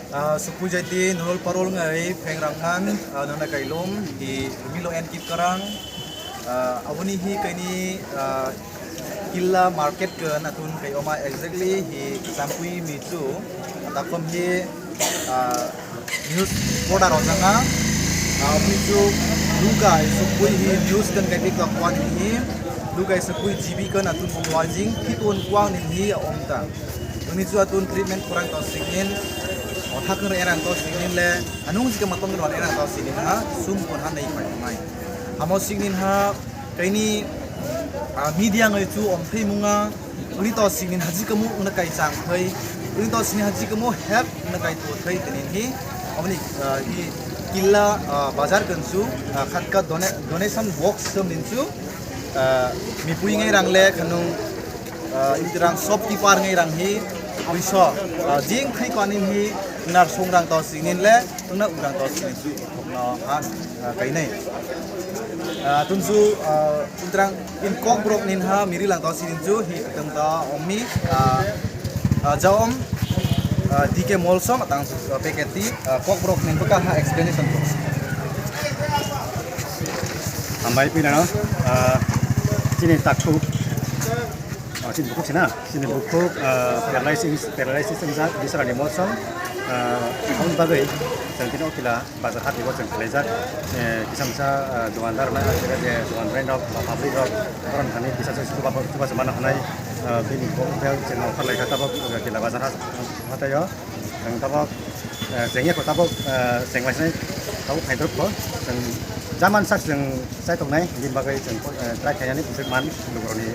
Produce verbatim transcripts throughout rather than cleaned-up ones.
Ah, Sukui Jaiti Nurul Parul ngai pheng rangnan, ah, nana kailum di Milo and Kip Karang. Ah, aboni hi kaini, ah, Killa market ke natun kai oma exactly hi Sampui Michu. Takom hi, ah, news reporter rojanga. Ah, Michu Luka Sukui hi news kan kai pik kuan hi. Luka Sukui G B ke natun kuan jing, kitun kuang ni hi omta. Uni chu atun treatment khorang tong singin, o thaknwi erang tong singin le, anung jika matong ron erang tong singin ha, sum pon ha nei pai mai. Amo singin ha, kaini, ah, media ngai chu om thei munga, uni tong singin haji kamu una kai chang thai, uni tong singin haji kamu help una kai tu thai tenin hi, omni, ah, hi Killa, ah, bazar kan chu, ah, khatka done-, donation box sem nin chu, ah, mipui ngai rang le khanung, ah, itrang shopkeeper ngai rang hi, puiso, ah, jing khai ko anin hi, nar song rang to sinin le, tuna urang to sinin chu, no, ha, ah, kainai. Ah, tunju, ah, itrang in kok brok nin ha, miri lang to sinin chu, hi, tang ta ommi, ah, ah, jaom, ah, D K Mall som, tang, ah, packet ti, ah, kok brok nin baka ha explanation ko. Hambai pinano, ah, chini takthuk. Oh, chini bukhuk sina, chini bukhuk, ah, paralysis, paralysis wngjak, bisarani motion, ah, aboni bagwi chwng tini o kila bazar hati o chwng khlaijak, eh, kisa misa, ah, dukandar rok, je dukandar rok, ba public rok, borok thani kisa se chuba, chuba se mana hwnwi, ah, bini bo, bo chwng offer laikha tabok, ah, kila bazar hat-, hatai o. Chwng tabok, eh, chengya ko tabok, eh, chenglaisnai tabok phaidrop ko. Chwng jaman sak chwng chai tongnai, bini bagwi chwng, eh, try khainani bwswk man luguroni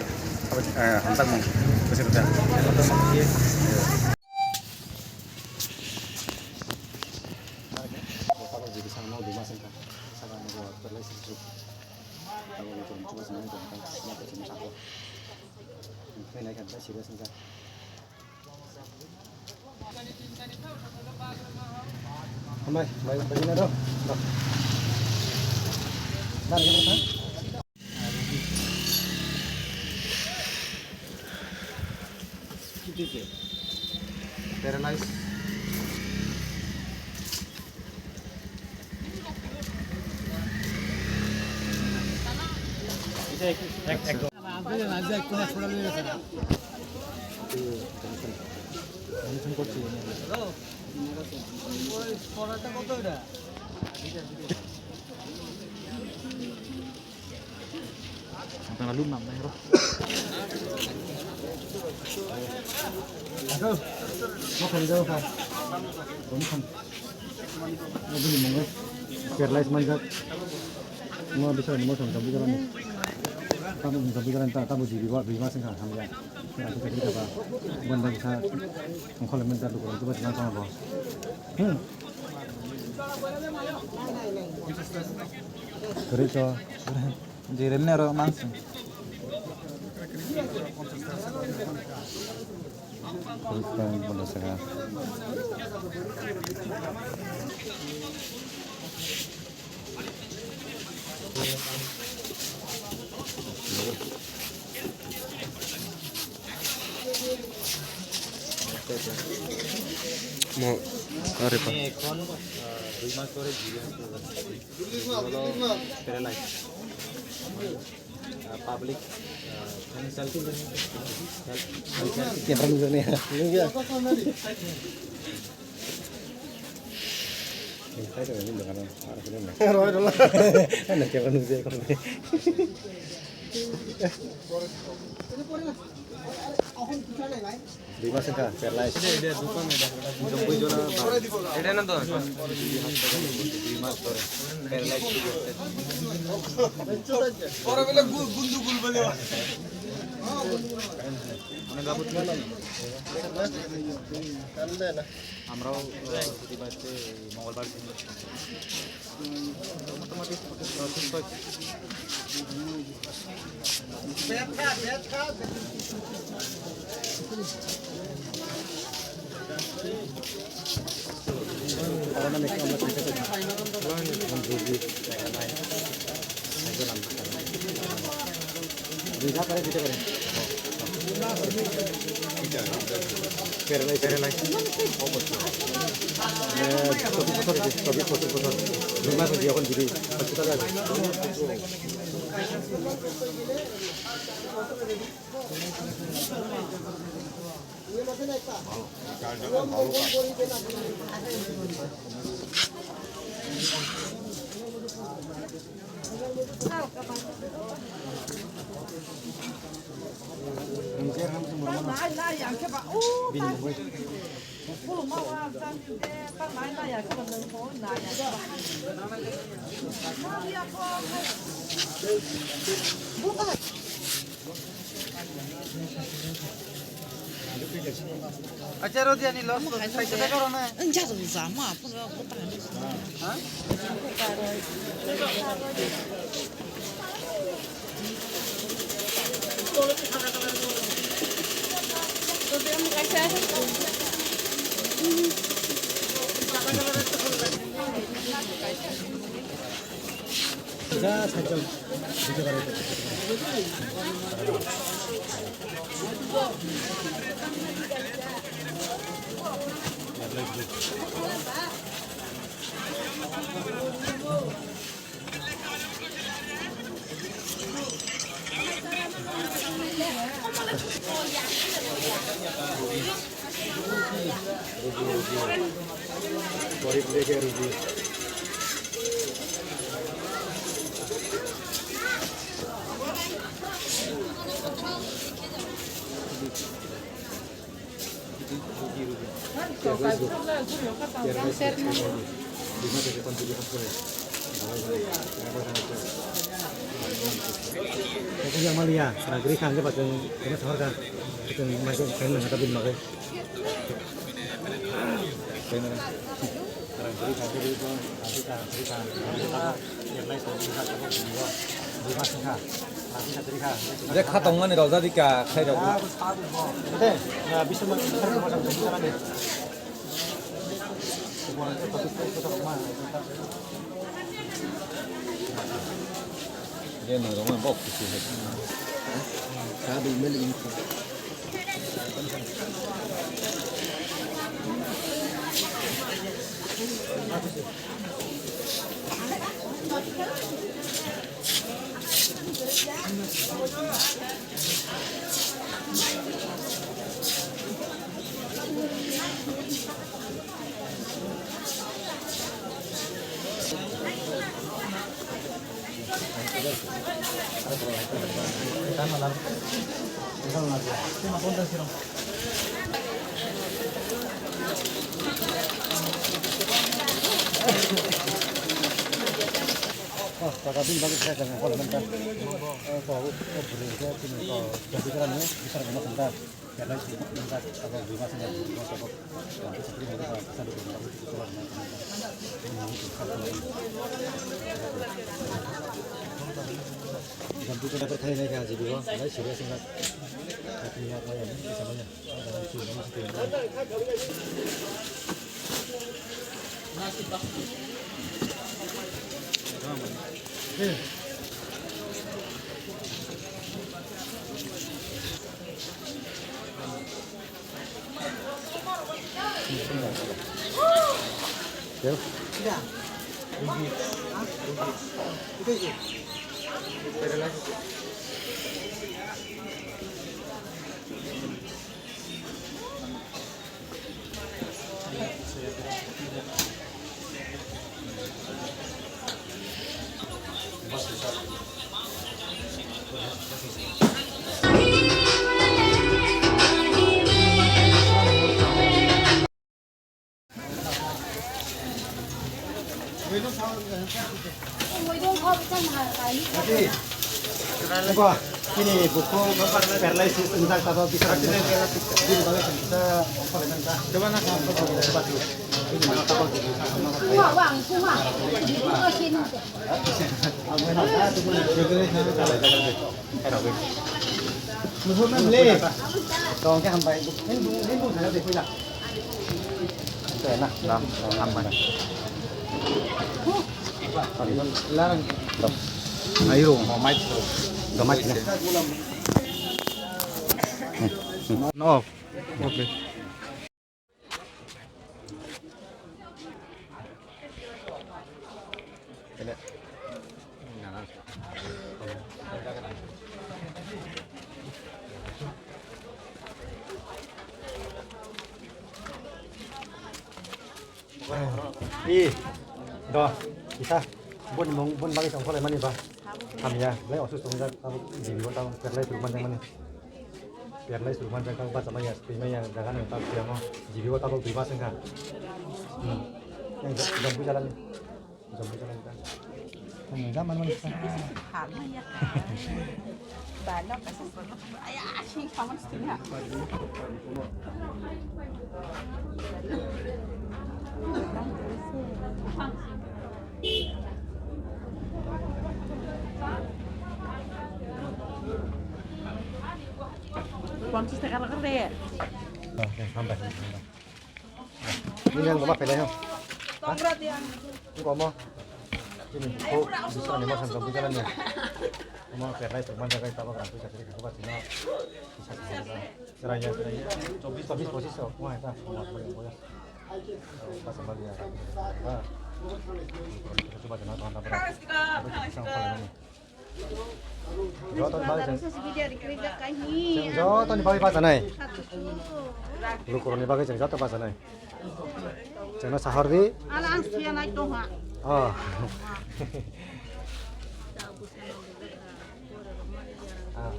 tabok, eh, hamjakmung bwswk rwkha. Tabok jigi sakno duma sengkha. Saka nogo paralysis jug. Tabok ni chwng chuba swnai tongkha. Mata chwng sako. Khainai kha serious wngkha. Hambai, bai, bai, na do. Do. Dar, dar, dar. Paralyze. Paralyze manjak. Mo bisa mo thang thang bijaran. Tamo thang bijaran ta tamo jibi ba bima sing kha hamya. Aku tadi apa? Banda bisa mengkol mental tu kurang coba jangan sama bos. Hmm. Kerja. Jirem ne ro mansing. Terus kan benda sekarang. Mo, are pa. এখন, আহ, দুই মাস ধরে জিরিয়াম হলো paralyse. আহ, public, আহ, financial help, financial Camera nung jaknai. Nung ya. Roi, roi. Ano camera nung jaknai. Dui mas wngkha, paralyze. এটা না তো। দুই মাস ধরে প্যারালাইজ। মানে যাবতীয় আমরাও, আহ, প্রতিবার মঙ্গলবার দিন মোটামুটি সুস্থ হয়েছে। Paralyze, paralyze. চব্বিশ বছর হয়েছে, চব্বিশ, পঁচিশ বছর। দুই মাস হয়েছে এখন দিদি হসপিটালে আছে। Acha rodi ani los los, sai sai karo na. Ang jaro jama, pura pura. Ha? Malia, serang kiri kang ke patung, kena sahor kang, patung, matung, kena nang kata bin makai. Je kha tongmani rok jadi kha khairok. Je nang rok ma bok kusi hai. Eko, ini buku paralysis tentang kata bisa. No. Okay. Tele. I, do, kisa, boni mung, boni bagwi tongkholai mani ba. Hamya, belai osusto wngjak, tabuk G B o tabuk perlai twi manjak mani. Perlai suru manjak, tabuk bacha maya, twi maya, jaga nang tabuk tiyamo, G B o tabuk twi ma sengkha. Hmm. Yang jom, jom pui jalani. Jom pui jalani ta. Hmm, jam man man sa. Ba, no, kasi, ay, ay, ay, ay, ay, ay, ay. Pamsi sekarang kan deh. Oke, sampai, sampai. Ini yang rumah pedanya. Ini kamu. Ini kok bisa nih mas sampai jalan ya. Kamu pedai teman jaga itu apa kan bisa jadi kamu pasti mau. Seraya, seraya. Chobis, chobis pochis so, wah, eta, wah, paling boya. Pas sama dia. Ah. Coba kena tangan apa? Apa sih, sang paling ini? Joto ni bagwi chwng, chwng joto ni bagwi bacha nai. Lukurok ni bagwi chwng joto bacha nai. Chwngno sahor di. Ala ang siya nai tongha. Oh. Ah.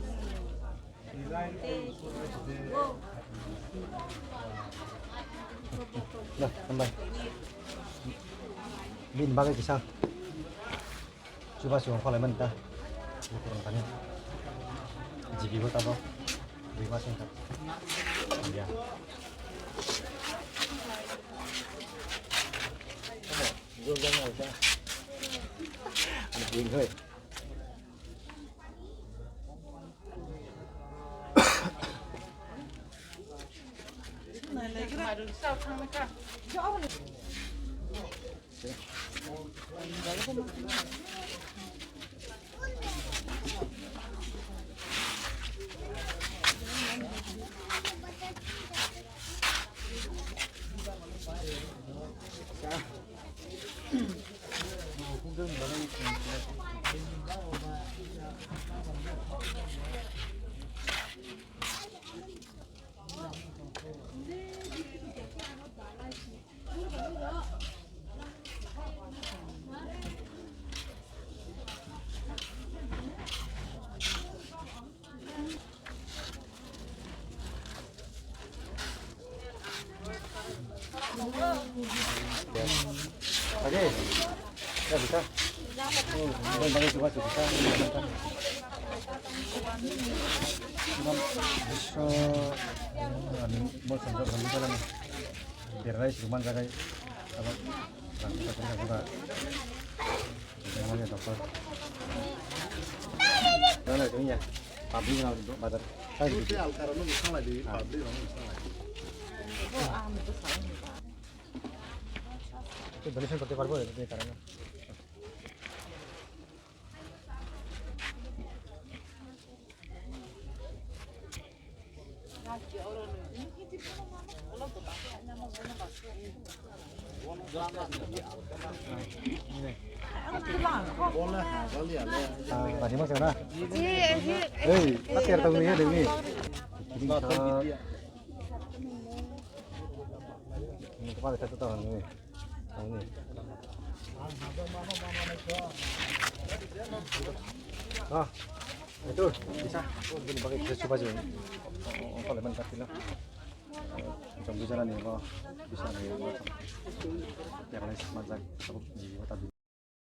Nah, tambah. Bin bagwi kisa. Chuba chuba kholai mani ta. Bukurang tani. G B bo tabo. Dui mas wngkha. Ya. Ano buin hoi. Agi, ya bisa. Oh, bang bang coba coba bisa. Bisa. Ani bol sanjak bang bisa lah. Berai suruman jagai. Apa? Bang bisa coba coba. Ini doktor. Mana itu ya? Pabrik na bazar. Sai. Itu altar anu bisa lah di pabrik anu bisa lah. Itu donation করতে পারবো এই কারণে। Ah, tadi masuk na? Hei, pakai tahu ni ya, Dewi. Ini kepala satu tahun ni. Tahun ni. Ah, itu bisa. Oh, ini pakai dress coba aja. Oh, kalau main kaki lah. Jom bisa lah ni, oh, bisa ni, oh. Yang lain sama aja. Aku di kota dulu.